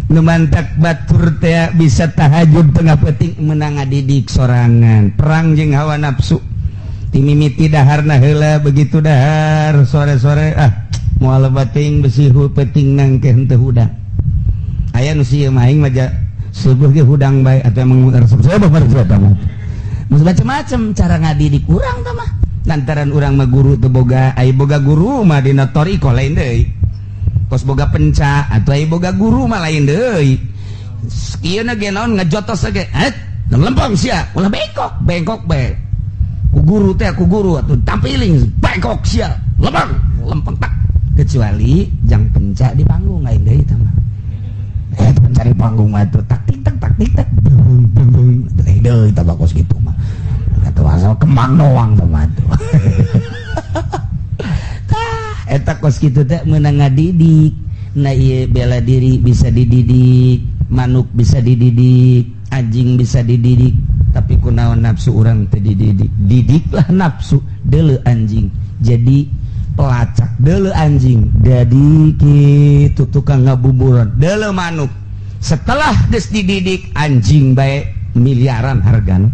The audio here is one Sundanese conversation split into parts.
Nu mantak batur teh bisa tahajud tengah peuting menang ngadidik sorangan perang jeung hawa nafsu. Ti mimiti daharna heula, begitu dahar sore-sore, ah, moal bating besi peuting nangke henteu hudang. Aya nu sieun mah, aing mah subuh ge hudang bae, atau emang resep saya babar eta mah. Macam-macam cara ngadidik urang tah mah, lantaran urang mah guru teu boga. Aya boga guru mah dina thoriqoh lain deui, kos boga penca atau aya boga guru mah lain deui. Ieu na ge naon ngejotos ge, eh, lempeng sia, ulah bengkok bengkok bae ku guru teh, ku guru atuh tampiling, bengkok sia, lempeng lempeng tak. Kecuali jang penca di panggung lain deui tah mah. Eh, penca di panggung mah tuh tak tik tak tak tik tak beng beng beng, lain deui tah kos kitu mah. Kata asal kembang doang tah mah tuh. Tah, eta kos kitu teh meunang ngadidik. Nah, ieu bela diri bisa dididik, manuk bisa dididik, anjing bisa dididik, tapi kunaon nafsu urang teu dididik? Didiklah nafsu. Deuleu anjing jadi pelacak, deuleu anjing jadi kitu tukang ngabuburan, deuleu manuk. Setelah geus dididik, anjing bae miliaran hargana,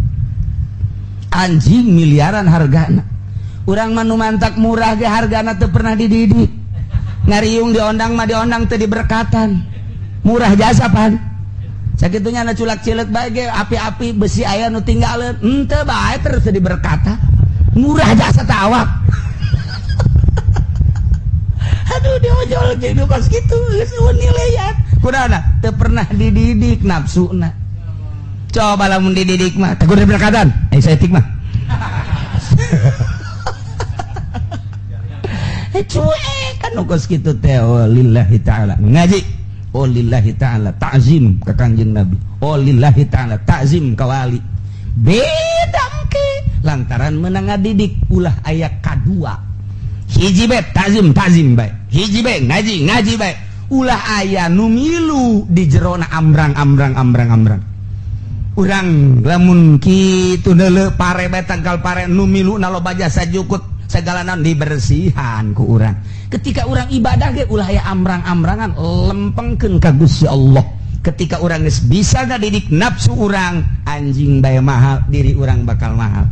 anjing miliaran hargana. Urang mah nu mantak murah ge hargana teu pernah dididik, ngariung diondang mah diondang teu diberkatan, murah jasa pan. Sakitunya na culak cileuk bae ge, api-api besi aya nu tinggaleun henteu bae, terus teu diberkatan, murah jasa teh awak. Aduh, diojol gitu kos kitu geus nilaian kunaon teu pernah dididik nafsuna. Coba lamun dididik mah tegur diberkatan, eh, saeutik mah. Eh, cuek kan kos kitu teh. Oh, lillahi ta'ala ngaji, oh, lillahi ta'ala ta'zim ka Kangjeng Nabi, oh, lillahi ta'ala ta'zim ka wali, beda ke lantaran menang ngadidik. Ulah aya kadua, hiji bae ta'zim ta'zim bae, hiji bae ngaji ngaji bae, ulah aya nu milu di jerona ambrang ambrang ambrang ambrang. Urang lamun kitu neuleu pare bae, tangkal pare nu milu na loba jasa jukut segala naon, dibersihan ku urang. Ketika urang ibadah ge ulah aya ambrang-ambrangan, lempengkeun ka Gusti Allah. Ketika urang geus bisa ngadidik nafsu urang, anjing bae mahal, diri urang bakal mahal.